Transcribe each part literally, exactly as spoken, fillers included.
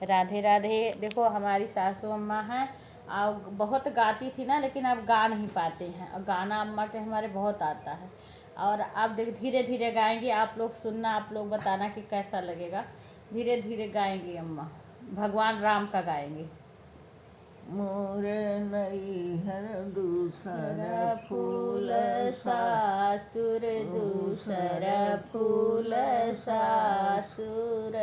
राधे राधे। देखो, हमारी सासू अम्मा हैं और बहुत गाती थी ना, लेकिन अब गा नहीं पाते हैं, और गाना अम्मा के हमारे बहुत आता है। और आप देख, धीरे धीरे गाएंगे, आप लोग सुनना, आप लोग बताना कि कैसा लगेगा। धीरे धीरे गाएंगे अम्मा, भगवान राम का गाएंगे। मोरे नैहर दूसर फूल सासुर, दूसर फूल सासुर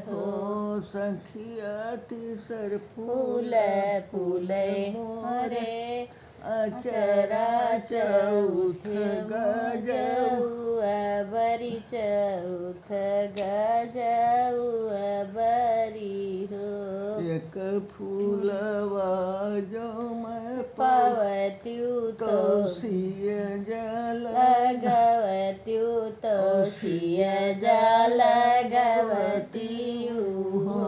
हो। हो सखिया तीसर फूल फूल फूल मोरे मोरे। अचरा चौथ गजऊ बरी, चौथ गजऊ बरी हो। एक फूलवा जो मैं पवत्यू तो तो सिय जल लगवत्यू तो सिय जल लगवत्यू हो।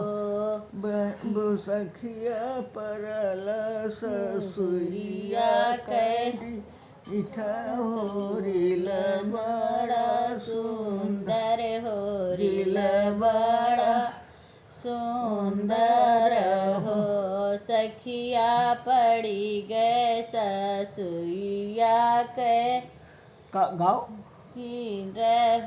ब-, ब-, सखिया परल ससुरिया ससुरिया कह कह इठा होरिल बड़ा सुंदर होरिल बड़ा सुंदर हो। सखिया पड़ी गए ससुइया के का-, गाओ। हीर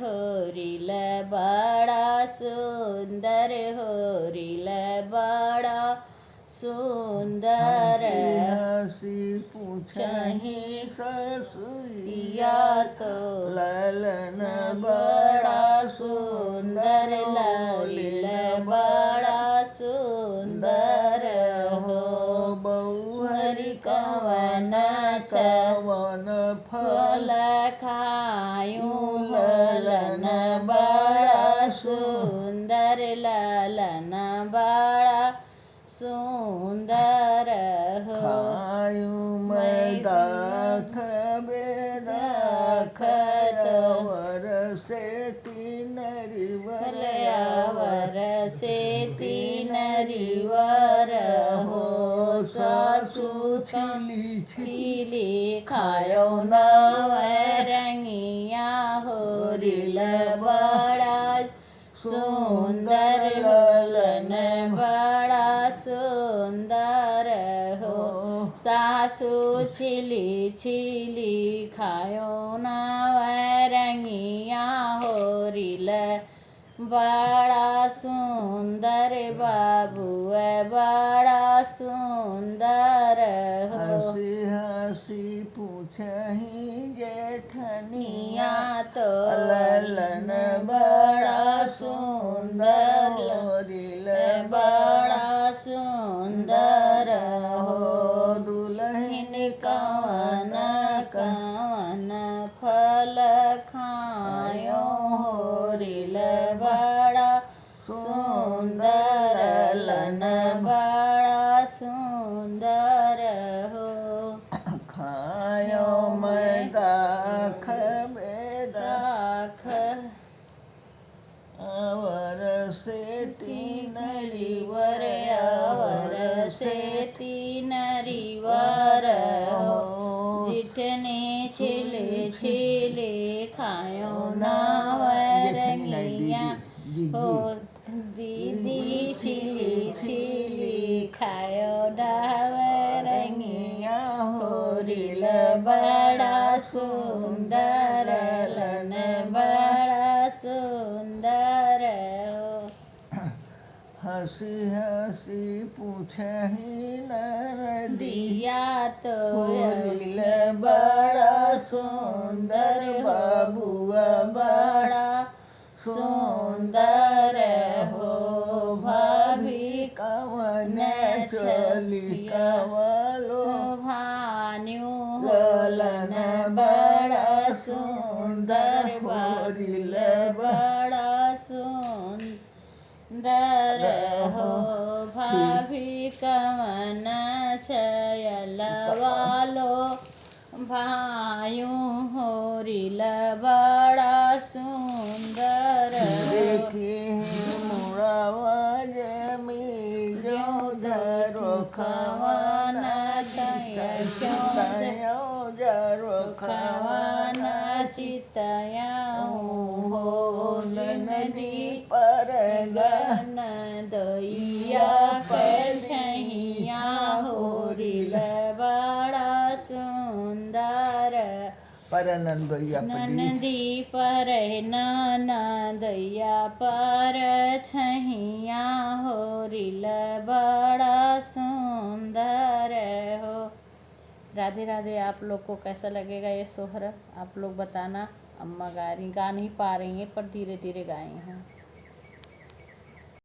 होरिल बड़ा सुंदर होरिल बड़ा सुंदर हंसी हंसी पूछही ससुइया तो ललन बड़ा सुंदर, ललिल बड़ा सुंदर हो। बउहरी कवन कवन फल फल खायूं ललन बड़ा सुंदर, ललन बड़ा सुंदर हो। खायूं मैं मैं दाख बेदाख दाख तो अवर से तीन रिवर भले अवर से तीन रिवर हो। सासू सासू छिली छिली खायो नाव रंगिया होरिल बड़ा सुंदर ललन बड़ा सुंदर हो। सासू छिली छिली खायो नाव रंगिया होरिल बड़ा सुंदर बाबू बड़ा सुंदर हो। हंसी हंसी पूछही जेठनिया निया तो ललन बड़ा सुंदर होरिल बड़ा सुंदर हो। दुलहिन कवन कवन फल खायो होरिल बड़ा सुंदर ललन बड़ा सुंदर हो। खायो मैं दाख बेदाख दाख अवर से तीन रिवर अवर से तीन रिवर हो। जिठनी छिली छिली खायो नाव जेठनी नहीं, रंगिया दीदी, दीदी। हो। दीदी छिली छिली खायो नाव रंगिया होरिल बड़ा सुंदर ललन बड़ा सुंदर हो। हंसी हंसी पूछही ननदिया दिया तो होरिल बड़ा सुंदर बाबुआ बड़ा सुंदर हो। भाभी कवन चली कवलो भान्यू ललन बड़ा सुंदर होरिल बड़ा सुंदर हो। भाभी कवन चयलवालो भायू होरिल बड़ा सुंदर हो। देखी मुड़ावा जमी जो झरो खवाना चितयो झरो खवाना चितया हो ननदी पर गन दो दैया पर छैया हो रिल बड़ा सुंदर। पर नंदोइया पदी। ननदी पर ननदोइया पर छैया हो रिल बड़ा सुंदर हो। राधे राधे। आप लोग को कैसा लगेगा ये सोहर, आप लोग बताना। अम्मा गा रही, गा नहीं पा रही हैं, पर धीरे धीरे गाई हैं।